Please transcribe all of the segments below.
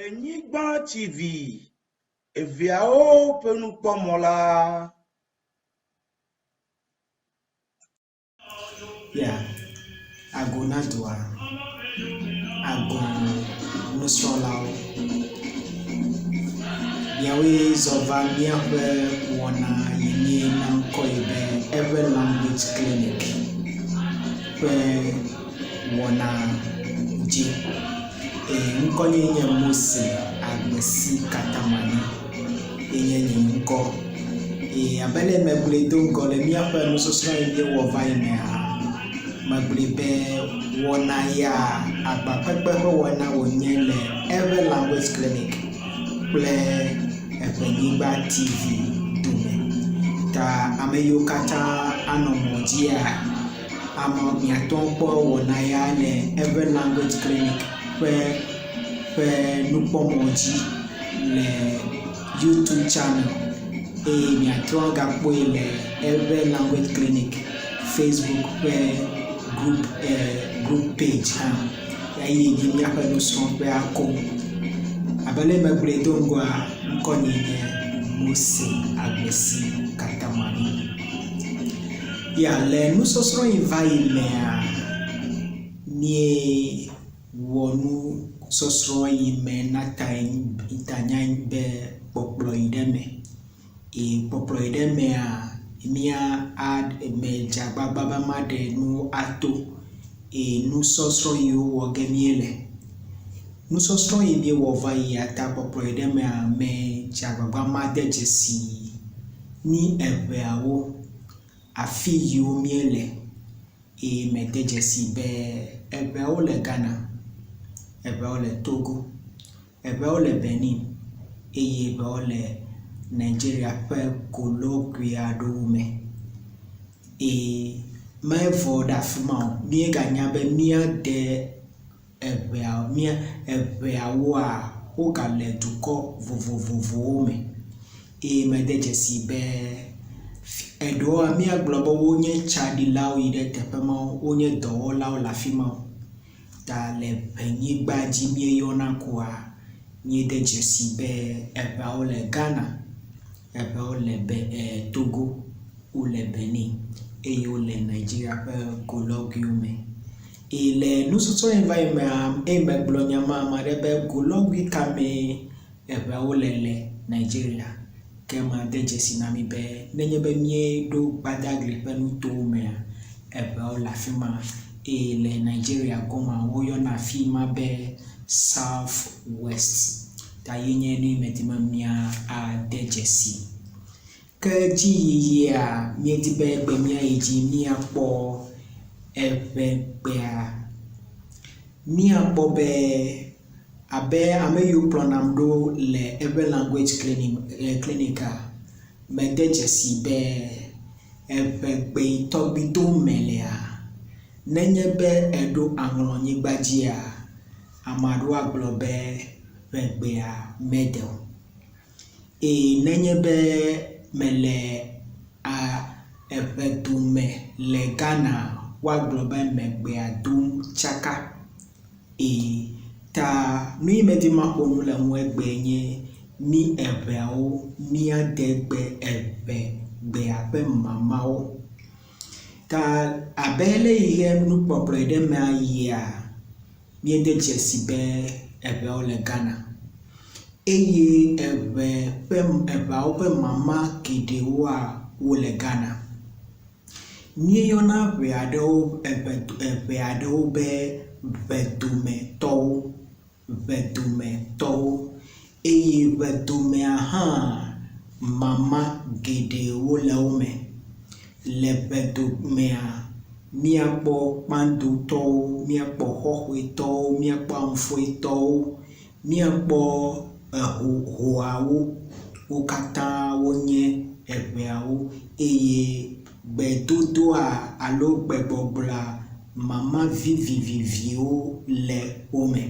Ʋenyigba TV, eveawo ƒe nukpɔmɔ la. Ya, ago na dua, ago nusrɔ̃lawo. Miawoe zɔ va míaƒe wɔna yi míena ŋkɔe be Eʋe Language Clinic ƒe wɔna dzi. Eye ŋkɔnyee nye Mose Agbesi Katamani ye nye nye ŋkɔ. Eye abe ale megblɔe do ŋgɔ le míaƒe nusɔsrɔ̃ yi míewɔ va yi mea, megblɔe be wɔna ya agbakpekpe ƒe wɔna wònye le Eʋe Language Clinic kple Eʋenyigba TV dome. Ta ame yiwo katã anɔ mɔ dzia, Ame miatɔ kpɔ wɔna ya le eƒe language clinic ƒe ƒe nukpɔmɔ dzi le youtube channel eye miatrɔ agakpɔe le eƒe language clinic facebook ƒe group e group page hã eye nye míaƒe nusrɔ̃ƒea koŋ. Abe ale megblɔe do ŋgɔa, ŋkɔnyee nye Mose Agbesi Katamani. Ya le nusɔsrɔ̃ yi va yi mea, míewɔ nusɔsrɔ̃ yi me na tae tanya be kpɔkplɔ yi ɖe eme. Eye kpɔkplɔ yi ɖe emea, mía a medze agbagba be maɖe nu ato eye nusɔsrɔ̃ yiwo wɔ ge míele. Nusɔsrɔ̃ yi míewɔ va yia ta kpɔkplɔ yi ɖe emea, medze agbagba made dzesi mí eŋeawo. Afi yiwo míele eye mede dzesii be eŋeawo le Ghana, eŋeawo le Togo, eŋeawo le Benin eye eŋeawo le Nigeria ƒe golɔgoe aɖewo me eye mevɔ ɖe afi ma o. Míeganya be míade eŋea mía eŋeawoa wogale dukɔ vovovowo me eye mede dzesii be eɖewoa míagblɔ be wonye tsaɖilawo yi ɖe teƒe mawo, wonye dɔwɔlawo le afi mawo ta le ŋenyigba dzi míeyɔna koa míede dzesii be eŋeawo le Ghana, eŋeawo le be e Togo, wole Benin eye wole Nigeria ƒe golɔgoewo me. Eye le nusɔsrɔ̃ yi va yi mea, eye megblɔ nya ma ame aɖe be golɔgoe ka mee eŋeawo le le Nigeria. Ke ema de dzesi na mí be nenye be míeɖo Gbadagli ƒe nutowo mea, eŋeawo le afi ma eye le Nigeria gɔmea, woyɔna afi ma be South West. Ta ye nye nu yi medi be míade dzesi. Ke dziyiyia, míedi be egbe míayi dzi míakpɔ eŋegbea. Míakpɔ be abe ame yiwo kplɔnam ɖo le eƒe language clinic clinika, mede dzesii be eŋegbe yi tɔgbi dom melea, nenye be eɖo aŋlɔnyigba dzia, ame aɖewo agblɔ be ŋegbea mede o. Eye nenye be mele a eŋe dome le Ghana woagblɔ be megbea dom tsaka. Eye ta nu yi medi maƒo nu le ŋu egbee nye mí eŋeawo míade gbe eŋe gbea ƒe mamawo. Ta abe le yi ʋe nukpɔkplɔe ɖe mea yia míede dzesi be eŋeawo le Ghana eye eŋe ƒe eŋeawo ƒe mama geɖewoa wole Ghana. Míeyɔna ŋe aɖewo eŋe eŋe aɖewo be ŋedometɔwo ŋedometɔwo eye ŋedomea hã mama geɖewo le wo me. Le ŋedomea míakpɔ kpadotɔwo, míakpɔ xɔxɔetɔwo, míakpɔ aŋufoetɔwo, míakpɔ ehohoawo. Wo katã wonye eŋeawo eye gbedodoa alo gbegbɔgblɔa mama viviviwo le wo me.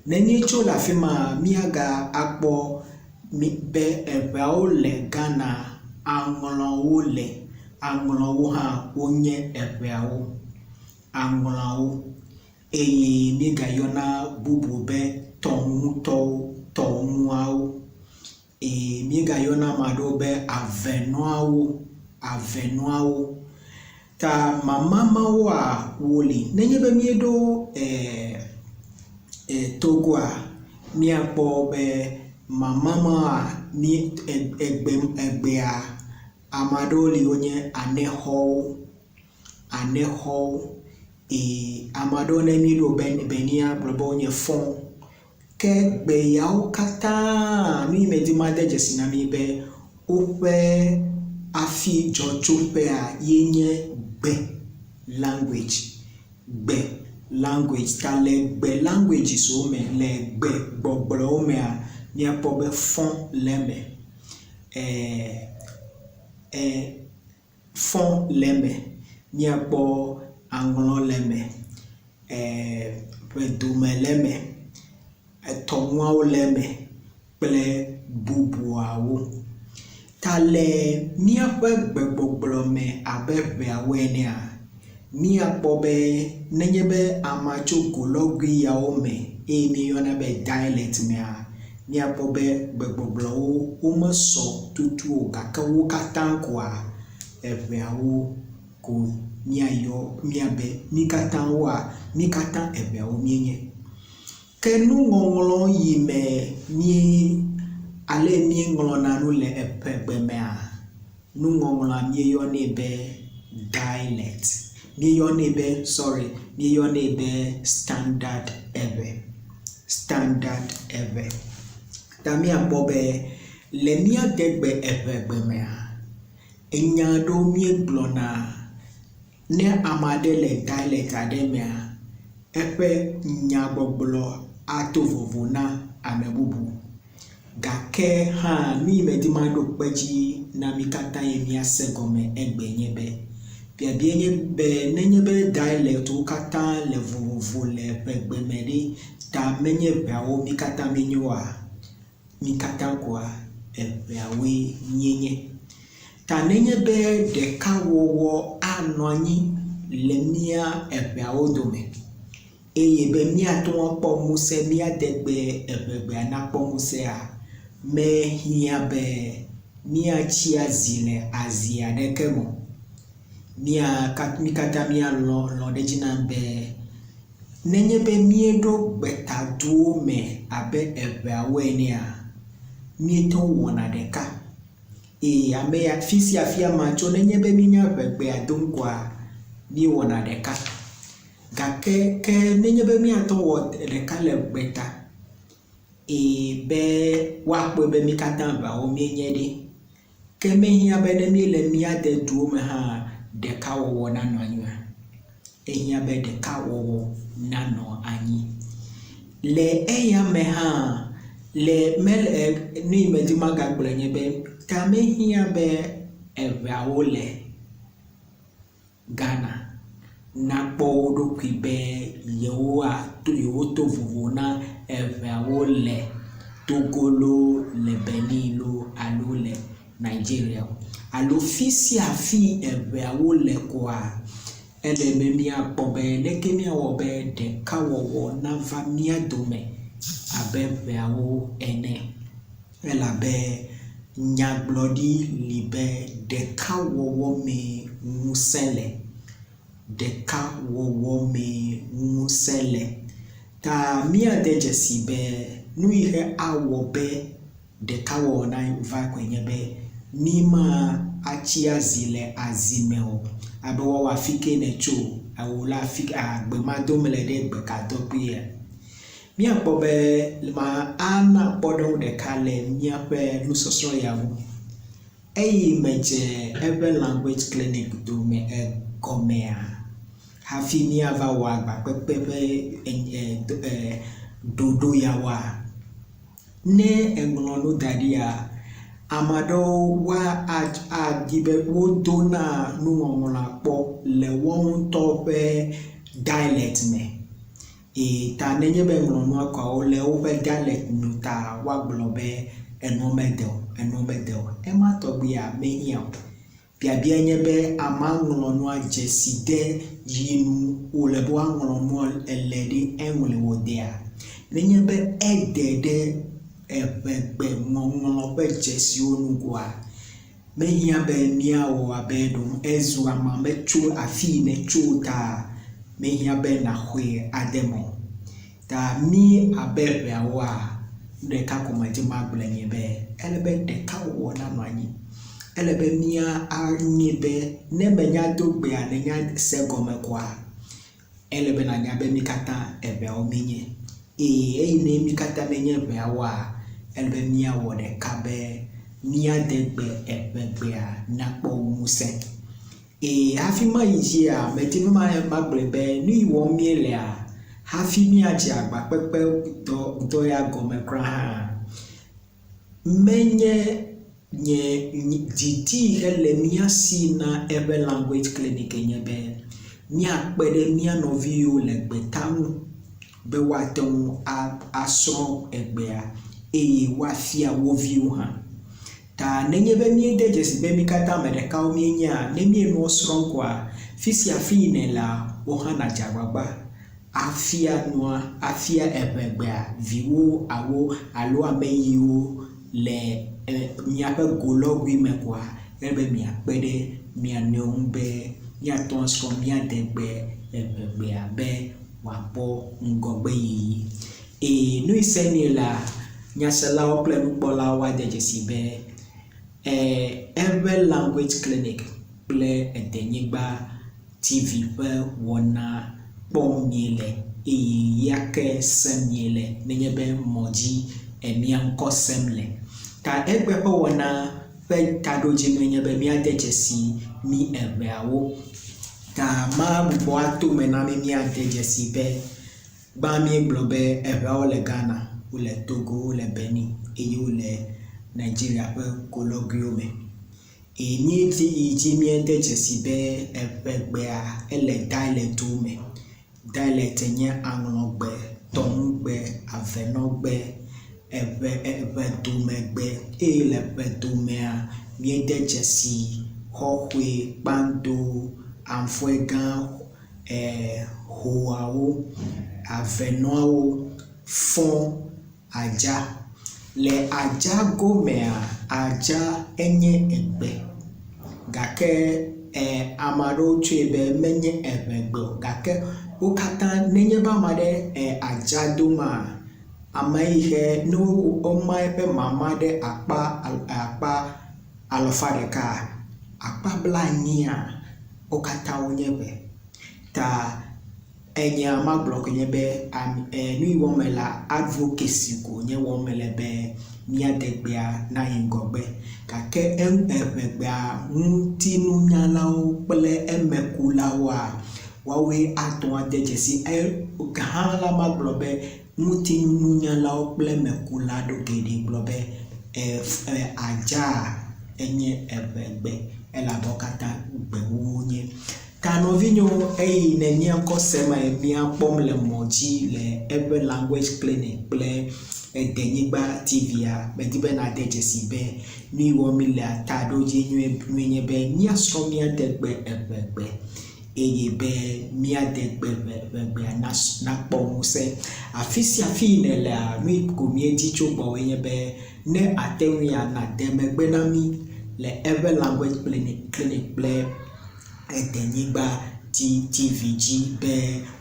Ne míetso le afi ma míaga akpɔ mi be eŋeawo le Ghana aŋlɔwo le. Aŋlɔwo hã wonye eŋeawo. Aŋlɔawo eye míegayɔna bubu be tɔŋutɔwo, tɔŋuawo. Eye míegayɔna ame aɖewo be avenɔawo, avenɔawo. Ta mama mawoa woli. Nenye be míeɖo e Togoa, míakpɔ be mama mawoa mí egbe egbea ame aɖewo li wonye anexɔwo, anexɔwo eye ame aɖewo ne míeɖo Benin agblɔ be wonye fɔ̃. Ke gbe yawo katã nu yi medi made dzesi na mi be woƒe afi dzɔtsoƒea ye nye gbe language, gbe language. Ta le gbe languages wo me le gbegbɔgblɔwo mea míakpɔ be fɔ̃ le eme e fɔ̃ le eme, míakpɔ aŋlɔ le eme, ƒedome le eme, etɔŋuawo le eme kple bubuawo. Ta le míaƒe gbegbɔgblɔ me abe ŋeawo enea, míakpɔ be nenye be amea tso golɔgoe yawo me eye míeyɔna be dialect mea, míakpɔ be gbegbɔgblɔwo womesɔ tutu o gake wo katã koa eŋeawo ko míayɔ míabe mí katã woa mí katã eŋeawo míenye. Ke nuŋɔŋlɔ yi me mí ale míeŋlɔna nu le eŋegbe mea, nuŋɔŋlɔa míeyɔnɛ be dialect. Míeyɔnɛ be sorry míeyɔnɛ be standard eŋe, standard eŋe. Ta míakpɔ be le mía degbe eŋegbe mea, enya aɖewo míegblɔna ne ame aɖe le dialect aɖe mea, eƒe nyagbɔgblɔ ato vovo na ame bubu. Gake hã nu yi medi maɖo kpe edzi na mí katã ye míase gɔme egbe nye be, biabia nye be nenye be dialectwo katã le vovovo le ŋegbe me ɖe, ta menye ŋeawo mí katã míenye oa? Mí katã koa eŋeawoe míenye. Ta nenye be ɖekawɔwɔ anɔ anyi le mía eŋeawo dome eye be míate ŋu akpɔ ŋusẽ, mía degbe eŋegbea nakpɔ ŋusẽa, mehiã be míatsi azi le azi aɖeke me o. Mía mí katã míalɔ̃ lɔ̃ ɖe edzi nam be nenye be míeɖo gbetaduwo me abe eŋeawo enea, míete ŋu wɔna ɖeka eye ame ya fi sia fi amea tso nenye be míenya ŋegbea dom koa, míewɔna ɖeka. Gake ke nenye be míate ŋu wɔ ɖeka le gbeta eye be woakpɔe be mí katã ŋeawo míenye ɖe, ke mehiã be ne míele mía de duwo me hã ɖekawɔwɔ nanɔ anyi oa? Ehiã be ɖekawɔwɔ nanɔ anyi. Le eya me hã le mele nu yi medi magagblɔe nye be ta mehiã be eŋeawo le Ghana nakpɔ wo ɖokui be yewoa yewoto vovo na eŋeawo le Togo loo, le Benin loo alo le Nigeria o. Alo fi sia fi eŋeawo le koa, ele be míakpɔ be leke míawɔ be ɖekawɔwɔ nava mía dome abe ŋeawo ene. Elabe nyagblɔɖi li be ɖekawɔwɔ mee ŋusẽ le. Ɖekawɔwɔ mee ŋusẽ le. Ta míade dzesi be nu yi xe awɔ be ɖekawɔwɔ nava koe nye be míma atsi azi le azi me o. Abe woawo afi ke nètso o, ewò la afi agbe ma dom mele ɖe gbe ka tɔgbia. Míakpɔ be ma ana kpɔɖeŋu ɖeka le míaƒe nusɔsrɔ̃ ya ŋu. Eyi medze eƒe language clinic dome egɔmea, hafi míava wɔ agbakpekpe ƒe ɖoɖo ya woa, ne eŋlɔ nu da ɖia, ame aɖewo woa adi be wodona nuŋɔŋlɔa kpɔ le woawo ŋutɔ ƒe dialect me. Eye ta nenye be ŋlɔ nua kɔa wole woƒe dialect nu ta woagblɔ be enua mede o, enua mede o. Ema tɔgbia mehiã o. Biabia nye be amea ŋlɔ nua dzesi de yi nu wòle be woaŋlɔ nua ele ɖi eŋlɔe wòdea? Nenye be ede ɖe eŋegbe ŋɔŋlɔ ƒe dzesiwo nu koa, mehiã be míawɔ abe ɖo ezu ama metso afi yi nètso o ta mehiã be nàxɔe ade eme o. Ta mí abe ŋeawoa, nu ɖeka ko medi be magblɔe nye be ele be ɖekawɔwɔ nanɔ anyi. Ele be mía anye be ne menya do gbea nènya se egɔme koa, ele be nànya be mí katã eŋeawo míenye. Eye eyi ne mí katã míenye ŋeawoa, ele be míawɔ ɖeka be míade gbe eŋegbea nakpɔ ŋusẽ. Eye hafi mayi dzia, medi be magblɔe be nu yi wɔm míelea, hafi míadze agba kpekpe dɔ dɔ ya gɔme kura hã, menye nye didi hele mía si na eƒe language clinic nye be míakpe ɖe mía nɔvi yiwo le gbeta ŋu be woate ŋu asrɔ̃ egbea eye woafia wo viwo hã. Ta nenye be míede dzesi be mí katã ame ɖekawo míenyea, ne míenɔ srɔ̃m koa, fi sia fi yi nèlea, wò hã nàdze agbagba afia nua, afia eŋegbea viwò awo alo ame yiwo le e miaƒe golɔgoe me koa, ele be miakpe ɖe mia nɔewo ŋu be miate ŋu asrɔ̃ mia degbe eŋegbea be wòakpɔ ŋgɔgbeyiyi. Eye nu yi sem míelea, nyaselawo kple nukpɔlawo woade dzesii be e eƒe Language Clinic kple Edenyigba TV ƒe wɔna kpɔm miele eye ya ke sem miele nenye be mɔ dzi emia ŋkɔ sem le. Ta egbe ƒe wɔna ƒe taɖodzinue nye be míade dzesi mí eŋeawo. Ta magbugbɔ ato eme na mí míade dzesi be Gbã míegblɔ be eŋeawo le Ghana, wole Togo, wole Benin eye wole Nigeria ƒe golɔgoewo me. Eye míedzi yi dzi míede dzesi be eŋegbea ele dialectwo me. Dialect nye aŋlɔgbe, tɔŋugbe, avenɔgbe, eŋe eŋedomegbe eye le ŋedomea míede dzesi xɔxɔe, kpando, aŋfɔegã. Hoawo, avenɔawo fɔ adza. Le adza gomea, adza enye egbe gake ame aɖewo tsɔe be menye eŋegbe o gake wo katã nenye be ame aɖe adza domaa, ame yi ke ne woma eƒe mama ɖe akpa akpa alafa ɖeka akpa blanyia, wo katã wonye ʋe. Ta enya magblɔ koe nye be am e nu yi wɔm mele advocacy ko wònye wɔm mele be mía degbea nayi ŋgɔgbe. Gake eŋegbea ŋutinunyalawo kple emekulawoa, woawoe ate ŋu ade dzesi e hã la magblɔ be Ŋutinunyalawo kple emekula aɖewo geɖe gblɔ be e adza enye eŋegbe elabe wo katã gbewo wonye. Ta nɔvinyewo eyi ne mía ŋkɔ sem eye mía kpɔm le mɔ dzi le eƒe language clinic kple edenyigba TV-a, medi be nade dzesi be nu yi wɔm mílea taɖodzinue nye be míasrɔ̃ mía degbe eŋegbe. eye be míade gbe ʋeʋẽgbea nakpɔ ŋusẽ. Afi sia afi yi nèlea, nu yi ko míedi tso gbɔwòe nye be ne àte ŋuia, nàde megbe na mí le eƒe Language Clinic kple Edenyigba TV dzi be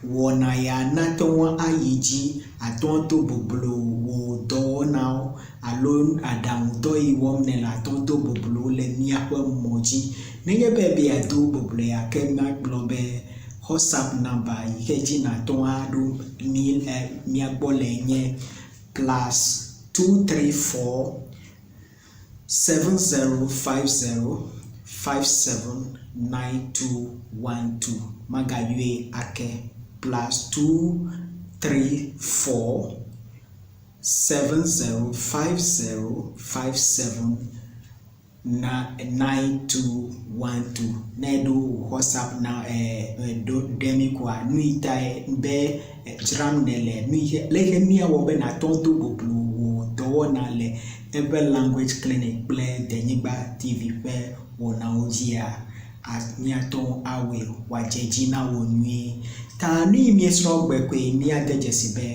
wɔna ya nate ŋu ayi dzi, àte ŋu ado boblo wò dɔwɔnawo alo aɖaŋudɔ yi wɔm nèle ate ŋu do boblo le míaƒe mɔ dzi. Nenye be ebe yeado bobloea, ke magblɔ be WhatsApp nɔmba yi ke dzi nàte ŋu aɖo mí e mía gbɔ le nye plus 234 7050 579212. Magayɔe ake plus 234 7050 na 9212 ne eɖo wò WhatsApp na ɖo ɖe mí koa nu yi tae be dzram nèle nu yi leke míawɔ be nàte ŋu do boblo wò dɔwɔna le eƒe Language Clinic kple Denyigba TV ƒe wɔnawo dzia, míate ŋu awɔe wòadze edzi na wò nyuie. Ta nu yi míesrɔ̃ egbe koe míade dzesi be.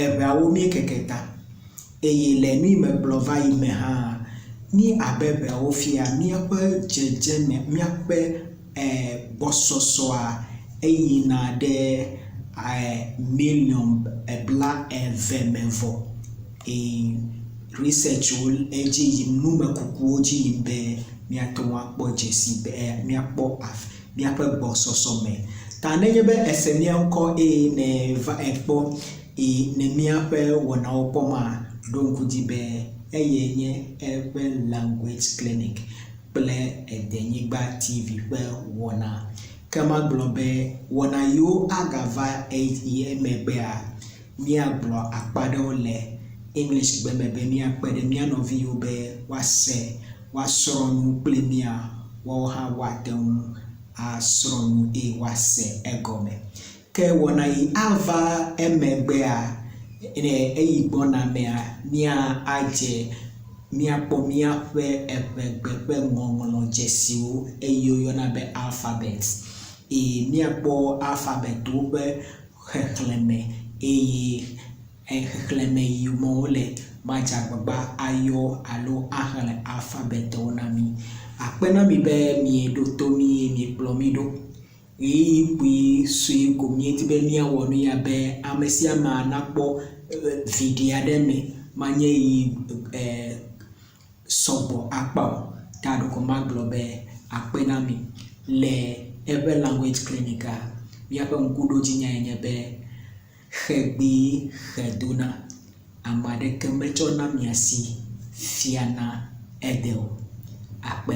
Eŋeawo míekeke ta eye le nu yi megblɔ va yi me hã, mí abe ŋeawo fia míaƒe dzedzeme, míaƒe e gbɔsɔsɔa eyina ɖe e miliɔn bla eve me vɔ eye researchwo edzi yim, numekukuwo dzi yim be míate ŋu akpɔ dzesi be míakpɔ af míaƒe gbɔsɔsɔ me. Ta nenye be èse mía ŋkɔ eye nèva ekpɔ eye ne míaƒe wɔnawo kpɔma, ɖo ŋku dzi be eye nye eƒe Language Clinic kple Edenyigba TV ƒe wɔna. Ke magblɔ be wɔna yiwo agava emegbea, míagblɔ akpa ɖewo le English gbe me be míakpe ɖe mía nɔviwo be woase, woasrɔ̃ nu kpli mía, woawo hã woate ŋu asrɔ̃ nu eye woase egɔme. Ke wɔna yi ava emegbea, eyi gbɔna mea, mía adze míakpɔ míaƒe eŋegbe ƒe ŋɔŋlɔdzesiwo eye woyɔna be alphabet eye míakpɔ alphabetwo ƒe xexlẽme eye xexlẽme yi me wole madze agbagba ayɔ alo axlẽ alphabetwo na mí. Akpe na mi be mieɖo to mí eye miekplɔ mí ɖo. Ɣeyiɣi kpui sue ko míedi be míawɔ nu ya be ame sia ame nakpɔ viɖe aɖe eme manye yi e sɔgbɔ akpa o. Ta ɖeko magblɔ be akpe na mi. Le eƒe Language Clinic-a, míaƒe ŋkuɖodzinyae nye be, Xegbee xe dona, ame aɖeke metsɔna mia si fiana ede o. Akpe.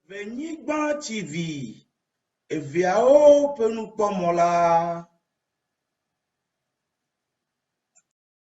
Evenyigba TV, eveawo ƒe nukpɔmɔ la.